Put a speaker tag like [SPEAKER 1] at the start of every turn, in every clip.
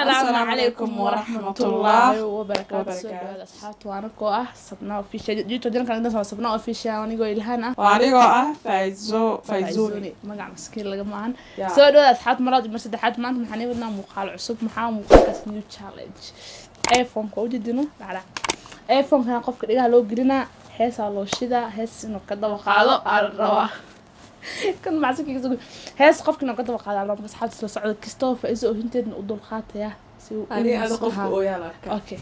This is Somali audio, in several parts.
[SPEAKER 1] Asalaamu calaykum waraxmatullaahi
[SPEAKER 2] wabarakaatu. Soo
[SPEAKER 1] wabarakaatu.
[SPEAKER 2] Dhawaada asxaabta, waa anagoo ah Sabna Official YouTube channelkan. Intaas waa Sabna Official, anigoo Ilhaan ah.
[SPEAKER 1] Waa anigoo ah Faizo Faizoni.
[SPEAKER 2] Faizoni, magac maskiin lagama ahan.
[SPEAKER 1] Ya.
[SPEAKER 2] Soo dhawaada asxaabta, maraad mar saddexaad. Maanta maxaan ii wadnaa muuqaal cusub. Maxaa muuqaalkaas? New challenge, iPhone-ka ujeedino dhacdhac iPhone-kana qofka dhigaha loo gelinaa, heesaa loo shidaa, hees inuu ka daba qaado aa la rabaa. Kan macsikiisa hees qofka inuu ka daba qaado aa la rabaa. Asxaabta, soo socda kastoo Faizo oo hinteedna u dulqaataya si uu
[SPEAKER 1] Ani
[SPEAKER 2] u
[SPEAKER 1] ada qofka
[SPEAKER 2] lahaa.
[SPEAKER 1] Ooyaa la arkaa.
[SPEAKER 2] Okay,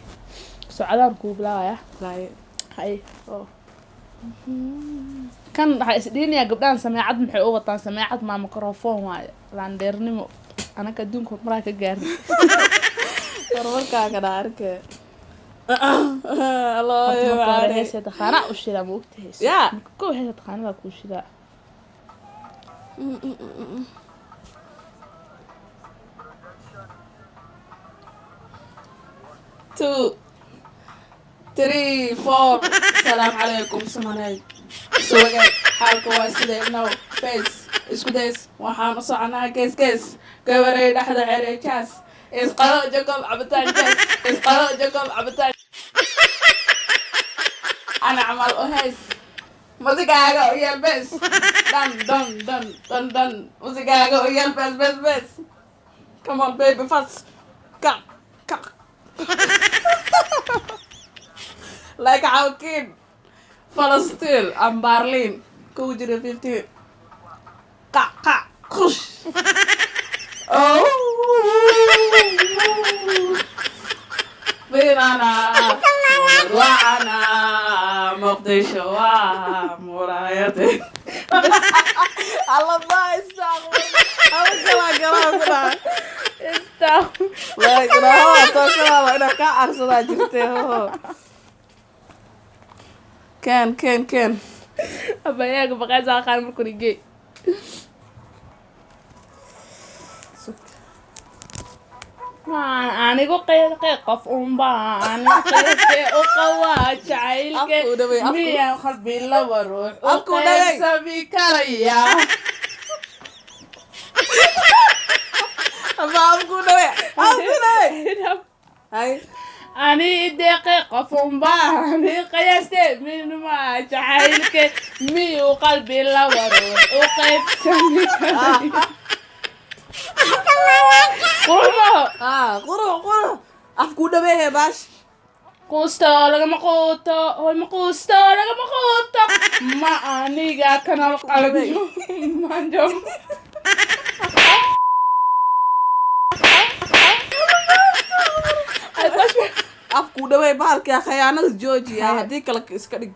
[SPEAKER 2] socdaan kuu bilaabaya.
[SPEAKER 1] Laaye.
[SPEAKER 2] Hay oo kan waxaa isdhiinayaa, gabdhahan sameecad maxay u wataan? Sameecad maa, microphone waaye. Laandheernimo anaka adduunka horumaraa ka gaarin.
[SPEAKER 1] Horumarkaaga dha arkee.
[SPEAKER 2] Horta marka hore heesee taqaanaa u shidaa, ma ogtahay?
[SPEAKER 1] Ya.
[SPEAKER 2] Marka kow heesa taqaanada kuu shidaa.
[SPEAKER 1] Two, three, four. Asalaamu calaykum samanay suwagay, xaalka waa sidee? Now face isku days, waxaan u soconaa gees gees, gabaray dhexda xeray jaas, isqalo Jacob cabitaan jaas, isqalo Jacob cabitaan, ana camal u heys musigaaga u yeel bes, dhan dhan dhan dhan dhan, musigaaga u yeel bes bes bes, come on baby, fast, kac kac like cawkiin Falastiin am Berlin kugu jira 15, qac qac kush, oh binana wacana Muqdisho waa muraayade. Allah ma istaqfir, ama kala galaa ku dhahay.
[SPEAKER 2] Stop.
[SPEAKER 1] Laa tookadaada inaa kaa carsadaa jirtay ho. Ken ken ken.
[SPEAKER 2] Abayaaga baqaysa aqaan markuu igey. Maan anigu qeeqe qof unbaa anigu qeeqe u qawaa jacaylke.
[SPEAKER 1] Afku u dhawey, afku.
[SPEAKER 2] Miyaan qalbi laba ruux u
[SPEAKER 1] Afku u dhawey.
[SPEAKER 2] qaybsami karaya?
[SPEAKER 1] Ama afku dhawe, afku dhawe, hay.
[SPEAKER 2] Ani deeqe qof unbaa ani qiyaaste minma jacaylke, miyuu qalbi laba ruux u qaybsami karaya? Qurmo.
[SPEAKER 1] Ah, qurux qurux, afku dhawehe baash.
[SPEAKER 2] Quusto lagama quuto, hoy, ma quusto lagama quuto, ma aniga kanal qalanjo manjo.
[SPEAKER 1] Afku dhawe bahalka khayaanada joojiya, haddii kale iska dhig.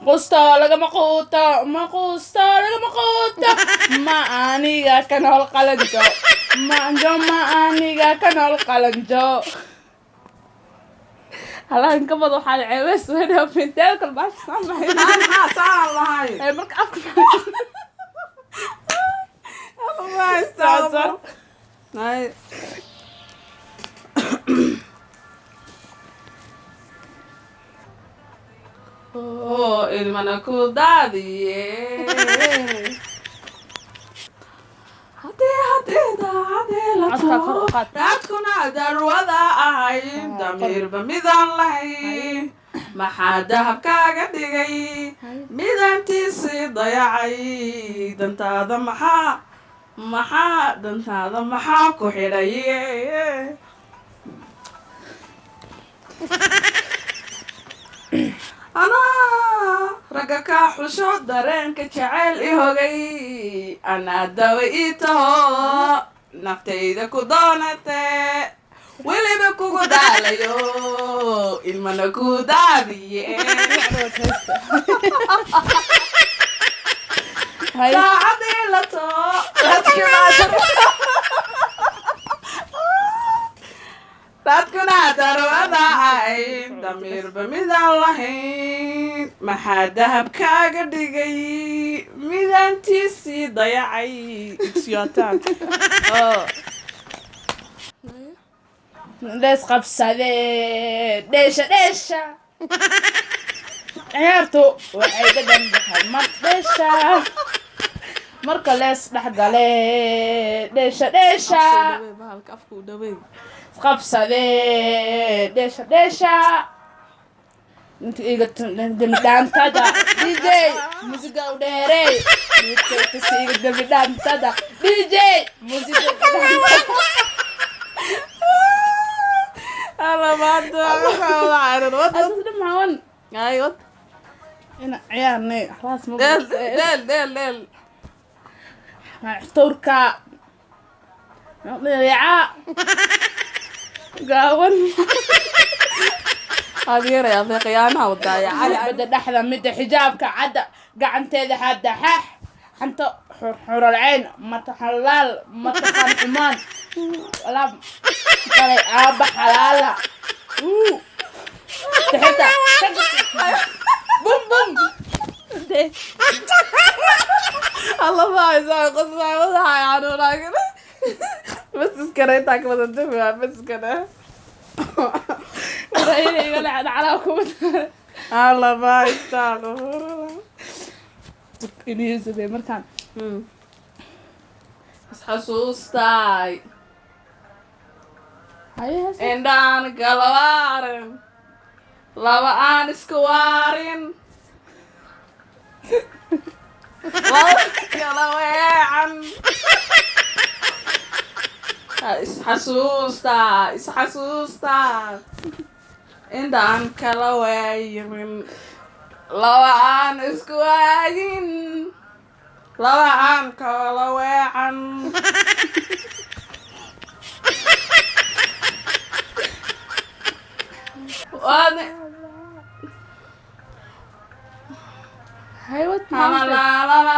[SPEAKER 2] Quusto lagama quuto, ma quusto lagama quuto, ma aniga kanol qalanjo manjo, ma aniga kanol qalanjo. Halahan ka bad waxaa ceebeys wena kal baasha saamahay.
[SPEAKER 1] Maxaa saan lahay?
[SPEAKER 2] Ee marka afka.
[SPEAKER 1] Ma istaqfir. Hay. Oh, ilmana ku daadiye haddii haddii daacadii la
[SPEAKER 2] Codkaa kor u
[SPEAKER 1] tuuro
[SPEAKER 2] qaad.
[SPEAKER 1] Raadkuna darwada ahayn.
[SPEAKER 2] Ah,
[SPEAKER 1] damiirba midaan lahayn, maxaa dahabkaaga dhigay midaantiisii dayacay? Dantaada maxaa, maxaa dantaada maxaa ku xidhay? Anaa ragga kaa xusho, dareenka jecel i hogay, anaa dawa ii taho, naftayda ku doonate, weliba kugu daalayo, ilmana ku daadiye.
[SPEAKER 2] Hay.
[SPEAKER 1] Daacadii la too dadkuna darwada ahayn, damiirba midaan lahayn, maxaa dahabkaaga dhigay midaantiisii dayacay? It's your turn. Oh.
[SPEAKER 2] Dhees qabsadee, dheesha dheesha, ciyaartu waxay dhadhan tahay mar dheesha, marka lees dhex gale, dheesha dheesha.
[SPEAKER 1] Bahalka afka u dhaweey.
[SPEAKER 2] Isqabsadee dheesha dheesha inta iga dembi dhaantada. DJ musiga u dheerey. Inta iga dembi dhaantada. DJ musiga u dhaantada.
[SPEAKER 1] Alla, maanta waxaa wada cayran wad.
[SPEAKER 2] Asaas dhan maxawan.
[SPEAKER 1] Ay, wad.
[SPEAKER 2] Ina ciyaarnay khalaas ma.
[SPEAKER 1] Dheel, dheel, dheel, dheel.
[SPEAKER 2] Tawrka yaca gaaban.
[SPEAKER 1] Adeeray, adee khiyaanaha wadaaya cali.
[SPEAKER 2] Badda dhexda midda xijaabka cadda gacanteeda xadda xax xanto xuralcayn mataxalaal mataqaan xumaan walaab dhalay aabba xalaala. Uu. Tixita bum bum.
[SPEAKER 1] Alla, maaysaa qosmaa madaxa xanuunaa. Bas iskana intaa ka badan dafi, bas iskana. Alla, maaysaa.
[SPEAKER 2] Inii markaan.
[SPEAKER 1] Isxasuustaay indhaan kala waarin, laba aan iska waarin, laba kala weecan. Isxasuustaa, isxasuustaa indhaan kala waayirin, laba aan isku waayin, laba aan kala weecan. Waad
[SPEAKER 2] Haywad.
[SPEAKER 1] La la la la.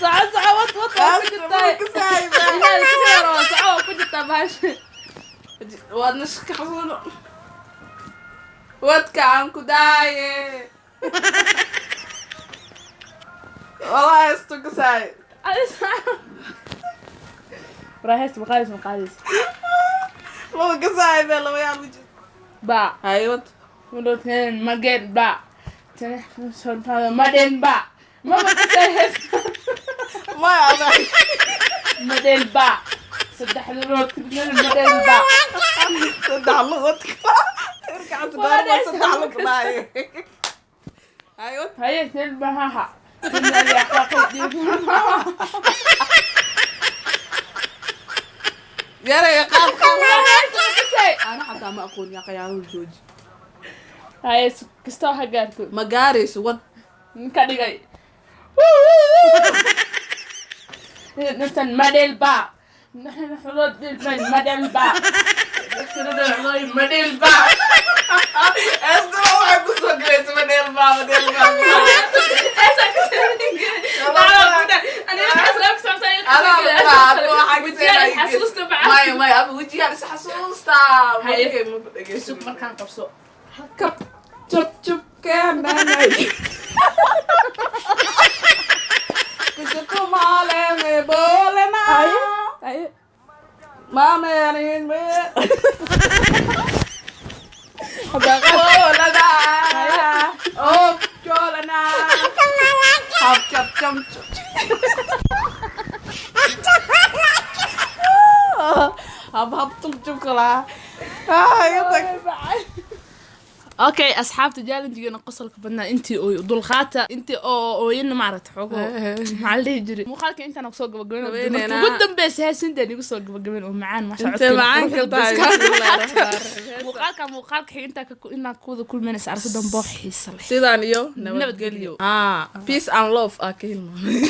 [SPEAKER 2] Soco, soco, wad, wad, waa ku jirtaa. Ilaah, ka yar waa soco, waa ku jirtaa bahasha.
[SPEAKER 1] Waadna shkaxsuno wadka aan ku daaye. Wallahi istu kasaay.
[SPEAKER 2] Waraa heesta ma qaadaysa, ma qaadaysa?
[SPEAKER 1] Maba kasaay be laba yaal ku jirta.
[SPEAKER 2] Ba.
[SPEAKER 1] Haywad.
[SPEAKER 2] Mudhoteen mageen ba madhen ba maba kasay heesta.
[SPEAKER 1] Maya aday.
[SPEAKER 2] Madhen ba saddex lugood madhen ba.
[SPEAKER 1] Saddex lugod irkaas goorma saddex lug dhaaye? Haywad.
[SPEAKER 2] Haye tel bahaha.
[SPEAKER 1] Yaraya, qaad, qaad. Ana xataa ma aqoon yaa qayaanahu jooji.
[SPEAKER 2] Haye kastoo ha gaarto.
[SPEAKER 1] Ma gaarayso, wad.
[SPEAKER 2] Ka dhigay naftan madhel ba madhel ba madhel ba.
[SPEAKER 1] Estaba waxay kusoo galaysa madeel baa, madeel baa. Maya, maya, aba wejigaan is xasuustaa.
[SPEAKER 2] Haye.
[SPEAKER 1] Markay ma dhegeyso.
[SPEAKER 2] Markaan qabso.
[SPEAKER 1] Kab jub jub keenanay kusukumaaleme boolena maameelin boolada oh joolana hab jab jam jub hab hab tub jub kala ah.
[SPEAKER 2] Okay asxaabta, challengegeena qosolka badnaa intii oo dulqaata, intii oo ooyana maaragta xogo maxaa la dhihi jiray muuqaalka intaan kusoo gabagabeyn
[SPEAKER 1] Haweeneyna.
[SPEAKER 2] Ugu dambeysa heesintaan igu soo gabagabeyn oo macaan maasha.
[SPEAKER 1] Intee macaanka tahay.
[SPEAKER 2] Muuqaalka muuqaalka xiga intaa inaan kuwada kulmanaysa arko dambe oo xiisa leh.
[SPEAKER 1] Sidaan iyo
[SPEAKER 2] nabadgelyo.
[SPEAKER 1] Nabadgelyo. Ah, peace and love ah ka hilmaamay.